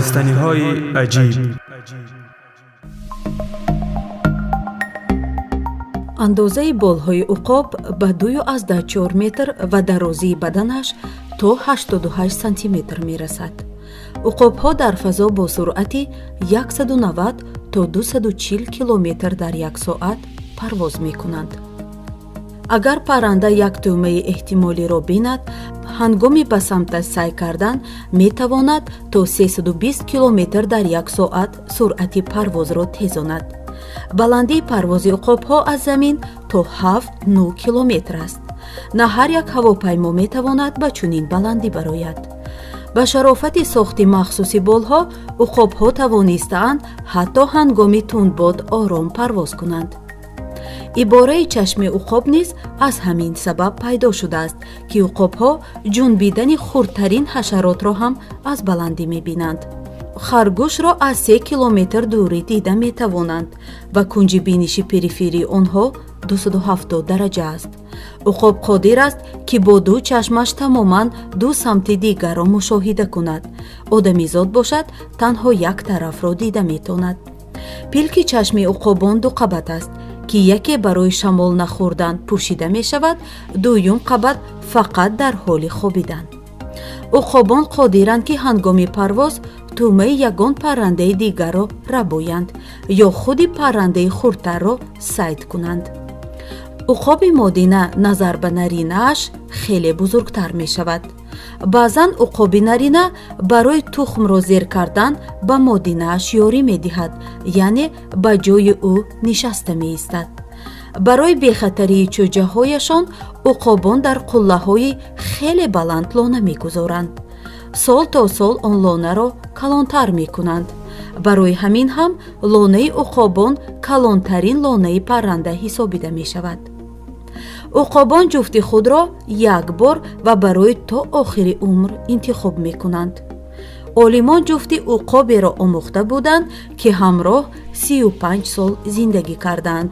Донистаниҳои аҷиб. Андозаи болҳои уқоб ба 2,4 метр ва дарозии баданаш то 88 сантиметр мерасад. Уқобҳо дар фазо бо суръати 190 то 240 километр дар як соат парвоз мекунанд. Агар парранда як тӯъмаи эҳтимолиро бинад, ҳангоми ба самташ сай кардан метавонад то 320 километр дар як соат суръати парвозро тезонад. Баландии парвози уқобҳо аз замин то 7-9 километр аст. На ҳар як ҳавопаймо метавонад ба чунин баландӣ барояд. Ба шарофати сохти махсуси болҳо уқобҳо тавонистаанд ҳатто ҳангоми тундбод ором парвоз кунанд. Ибораи чашми уқоб низ аз ҳамин сабаб пайдо шудааст, ки уқобҳо ҷунбидани хурдтарин ҳашаротро ҳам аз баландӣ мебинанд. Харгӯшро аз 3 километр дурӣ дида метавонанд ва кунҷи биниши периферии онҳо 270 дараҷа аст. Уқоб қодир аст, ки бо ду чашмаш тамоман ду самти дигарро мушоҳида кунад. Одамизод бошад, танҳо як тарафро дида метавонад. Пилки чашми уқобон дуқабат аст, ки яке барои шамол нахӯрдан пӯшида мешавад, дуюм қабат фақат дар ҳоли хобидан. Уқобон қодиранд, ки ҳангоми парвоз тӯъмаи ягон паррандаи дигарро рабоянд ё худи паррандаи хурдтарро сайд кунанд. Уқоби модина назар ба наринааш хеле бузургтар мешавад. Баъзан уқоби нарина барои тухмро зер кардан ба модинааш ёрӣ медиҳад, яъне ба ҷои ӯ нишаста меистад. Барои бехатарии чӯҷаҳояшон уқобон дар қуллаҳои хеле баланд лона мегузоранд. Сол то сол он лонаро калонтар мекунанд. Барои ҳамин ҳам лонаи уқобон калонтарин лонаи парранда ҳисобида мешавад. Уқобон ҷуфти худро як бор ва барои то охири умр интихоб мекунанд. Олимон ҷуфти уқоберо омӯхта буданд, ки ҳамроҳ 35 сол зиндагӣ карданд.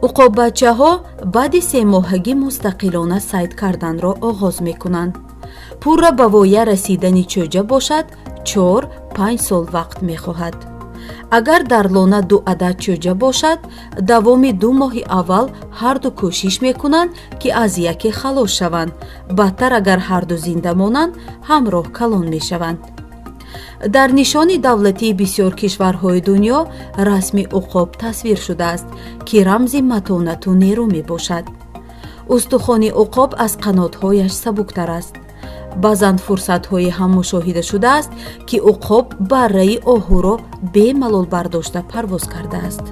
Уқоббачаҳо баъди семоҳагӣ мустақилона сайд карданро оғоз мекунанд. Пурра ба воя расидани чӯҷа бошад, 4-5 сол вақт мехоҳад. Агар дар лона ду адад чӯҷа бошад, давоми 2 моҳи аввал ҳарду кӯшиш мекунанд, ки аз яке халос шаванд. Баъдтар, агар ҳарду зинда монанд, ҳамроҳ калон мешаванд. Дар нишони давлатии бисёр кишварҳои дунё расми уқоб тасвир шудааст, ки рамзи матонату нерӯ мебошад. Устухони уқоб аз қанотҳояш сабуктар аст. Баъзан фурсатҳое ҳам мушоҳида шудааст, ки уқоб барраи оҳуро бемалол бардошта парвоз кардааст.